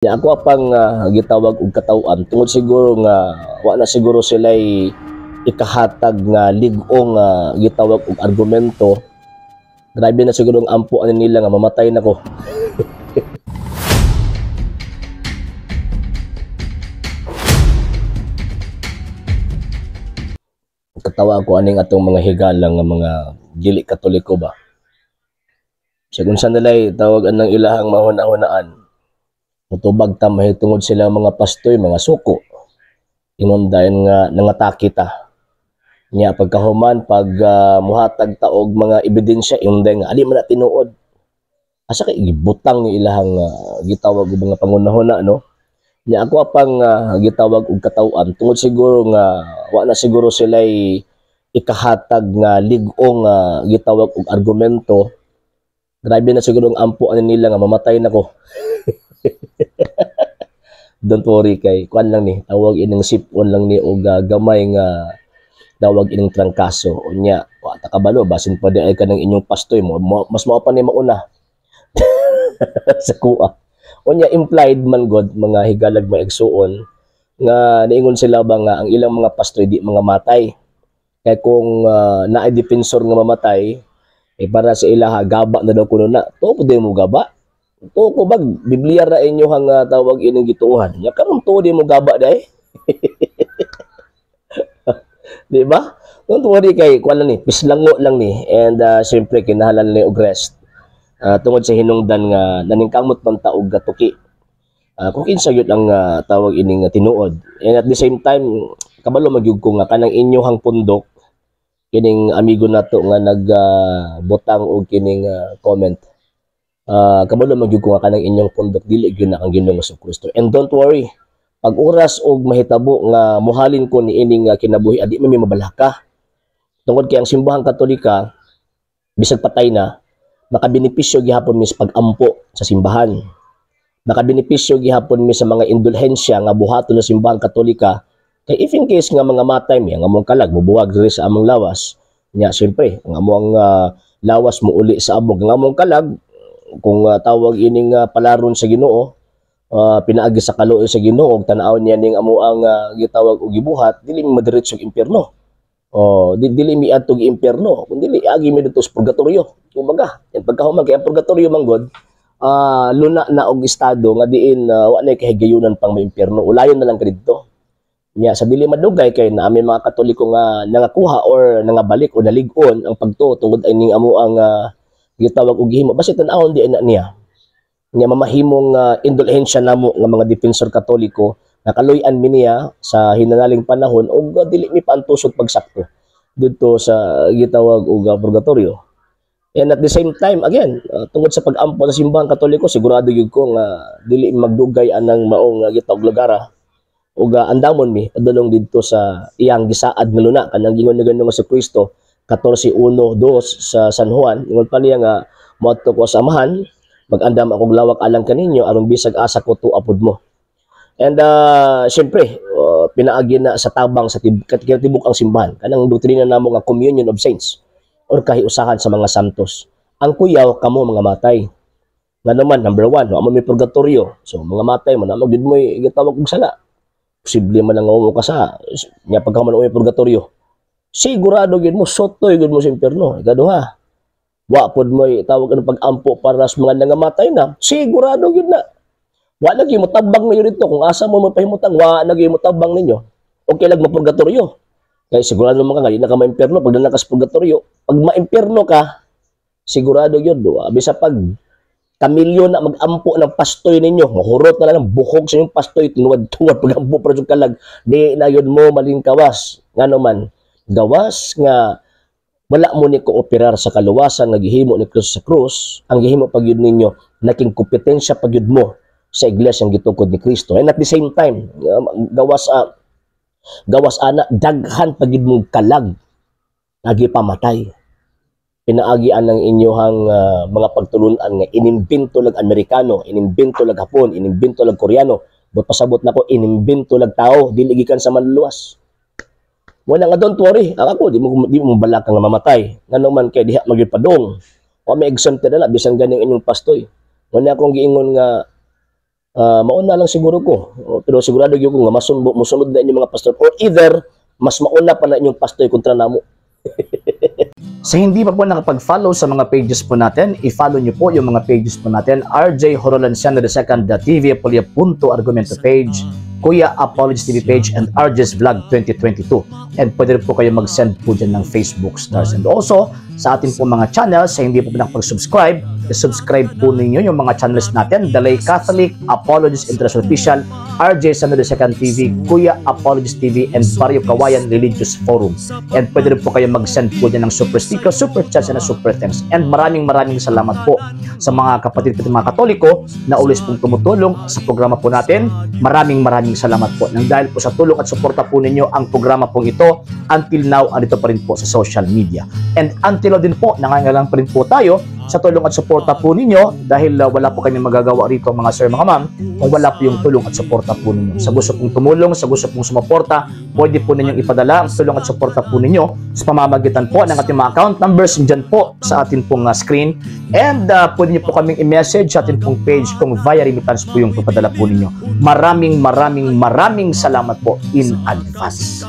Nya ako pang gitawag og kataw-an tungod siguro nga wa na siguro sila'y ikahatag nga lig-ong gitawag og argumento. Grabe na siguro ang ampo ani nila nga mamatay na ko. Katawa ko aning atong mga higala nga mga dili Katoliko ba. Sa kung saan nila'y tawag anang ilahang mahuna-hunaan. Mutubag ta mahitungod sila mga pastoy, mga suko. Ingon dayon nga nangatake ta. Nya pagkahuman pag muhatag ta og mga ebidensya, ingon dayon nga ali man na tinuod. Asa kay gibutang ni ilahang gitawag og mga pangunahuna, no? Nya ako pang gitawag og kataw-an tungod siguro nga wa na siguro sila'y ikahatag nga lig-ong gitawag og argumento. Grabe na siguro ang ampo ani nila nga mamatay na ko. Don't worry kay kuan lang ni tawag ining sipon lang ni og gamay nga tawag ining trangkaso. Unya wa ta kabalo basin pa di ay kanang inyong pastoy mo, mas mao pa ni mauna sa kuha. Unya implied man god mga higalag maigsuon nga niingon sila ba nga ang ilang mga pastoy di mga matay. Kay kung naay defensor nga mamatay eh para sa ilaha gaba na daw kuno na. To pud mo gaba. To ko bag Biblia ra inyo hang tawag ining gituohan. Nya karon to di mo gaba dai. Di ba? Don't worry kay kuan lang ni, pislango lang ni and siyempre kinahanglan ni og rest. Tungod sa hinungdan nga naningkamot man ta og gatuki. Kung kinsa gyud ang tawag ining tinuod. And at the same time kabalo magyud ko nga kanang inyohang pundok kining amigo nato nga nagbutang og kining comment. Kabalo magyud ko nga kanang inyong pundok dili gyud na ang Ginoong Kristo. And don't worry, pag oras og mahitabo nga muhalin ko ni ining kinabuhi adi man mi mabalaka. Tungod kay ang simbahang Katolika bisag patay na makabenepisyo gihapon mi sa pag-ampo sa simbahan. Makabenepisyo gihapon mi sa mga indulhensya nga buhaton sa simbahang Katolika kay if in case nga mga matay mi ang among kalag mobuwag diri sa among lawas nya siyempre ang among lawas mouli sa among, ang among kalag kung tawag ining palaron sa Ginoo, pinaagi sa kaluoy sa Ginoo og tan-awon niya ning amo ang gitawag og gibuhat dili mi madiretso og impyerno. O dili mi adto og impyerno kun dili agi mi didto sa purgatorio. Kumbaga, yan pagkahuman kay ang purgatorio man god luna na og estado nga diin wa nay kahigayunan pang maimpyerno, ulayon na lang ka didto. Nya sa dili madugay kay na ami mga Katoliko nga nangakuha or nangabalik o nalig-on ang pagtuo tungod ining amo ang gitawag og gihimo basta tan-awon di na niya. Nya mamahimong indulhensya namo nga mga defensor Katoliko nga kaluy-an mi niya sa hinanaling panahon og dili mi paantusod pagsakto didto sa gitawag og purgatorio. And at the same time again tungod sa pag-ampo sa simbahang Katoliko sigurado gyud ko nga dili magdugay anang maong gitawag lugara ug andamon mi padulong didto sa iyang gisaad nga luna kanang gingon ni Ginoong Kristo 14:1-2 sa San Juan. Ingon pa niya nga moadto ko sa Amahan, mag-andam akong lawak alang kaninyo aron bisag asa ko tuapod mo. And siyempre pinaagi na sa tabang sa tibok ang simbahan kanang doktrina namo nga communion of saints or kahiusahan sa mga santos. Ang kuyaw kamo mga matay. Ngano man number 1, wa mo may purgatorio. So mga matay mo na magyud mo gitawag og sala. Posible man ang mo ka sa nya pagkahuman mo purgatorio. Sigurado gyud mo sotoy gyud mo sa impyerno. Ikaduha, wa pod mo tawag ano pag-ampo para sa mga nangamatay na, sigurado gyud na. Wa lagi mo tabang ninyo dito kung asa mo mapahimutang, wa lagi mo tabang ninyo. Okay lang mapurgatorio. Kay sigurado man ka nga di na ka maimpyerno pag na ka sa purgatorio. Pag maimpyerno ka, sigurado gyud wa bisa pag kamilyo na mag-ampo ng pastoy ninyo, mahurot na lang buhok sa inyong pastoy, tuwad-tuwad pag-ampo para sa kalag, di na yun mo malingkawas. Ngano man, gawas nga wala mo ni kooperar sa kaluwasan nga gihimo ni Kristo sa krus, ang gihimo pag yun ninyo, naking kompetensya pag yun mo sa iglesia ang gitukod ni Kristo. And at the same time, gawas gawas ana daghan pag yun mo kalag lagi pamatay. Pinaagian ng inyuhang mga pagtulunan nga inimbento lag Amerikano, inimbento lag Hapon, inimbento lag Koreano, but pasabot nako inimbento lag tao, dili gikan sa manluluwas. Wala nga don't worry, ang ako di mo balak nga mamatay. Ngano man kay diha magyud padong. Wa may exempted na bisan ganing inyong pastoy. Wala akong giingon nga Mauna lang siguro ko. O, pero sigurado gyud ko nga musunod na inyong mga pastor or either mas mauna pa na inyong pastor kontra namo. Sa hindi pa po nakapag-follow sa mga pages po natin, i-follow nyo po yung mga pages po natin. RJ Horolanciano II, TV Apolia Punto Argumento page, Kuya Apologies TV page, and RJ's Vlog 2022. And pwede rin po kayo mag-send po dyan ng Facebook stars. And also, sa atin po mga channels, sa hindi po nakapag-subscribe, i-subscribe po ninyo yung mga channels natin: The Lay Catholic, Apologies International Official, RJ Sano II TV, Kuya Apologies TV, and Barrio Kawayan Religious Forum. And pwede rin po kayo mag-send po dyan ng super sticker, super chats, and super thanks. And maraming maraming salamat po sa mga kapatid ko, mga Katoliko na always pong tumutulong sa programa po natin. Maraming maraming salamat po. Nang dahil po sa tulong at suporta po ninyo, ang programa pong ito until now andito pa rin po sa social media. And until now din po, nangangailangan pa rin po tayo sa tulong at suporta po ninyo dahil wala po kami magagawa rito, mga sir, mga ma'am, kung wala po yung tulong at suporta po ninyo. Sa gusto pong tumulong, sa gusto pong sumuporta, pwede po ninyong ipadala ang tulong at suporta po ninyo sa pamamagitan po ng ating mga account numbers dyan po sa atin pong screen. And pwede niyo po kaming i-message sa atin pong page kung via remittance po yung papadala po ninyo. Maraming maraming maraming salamat po in advance.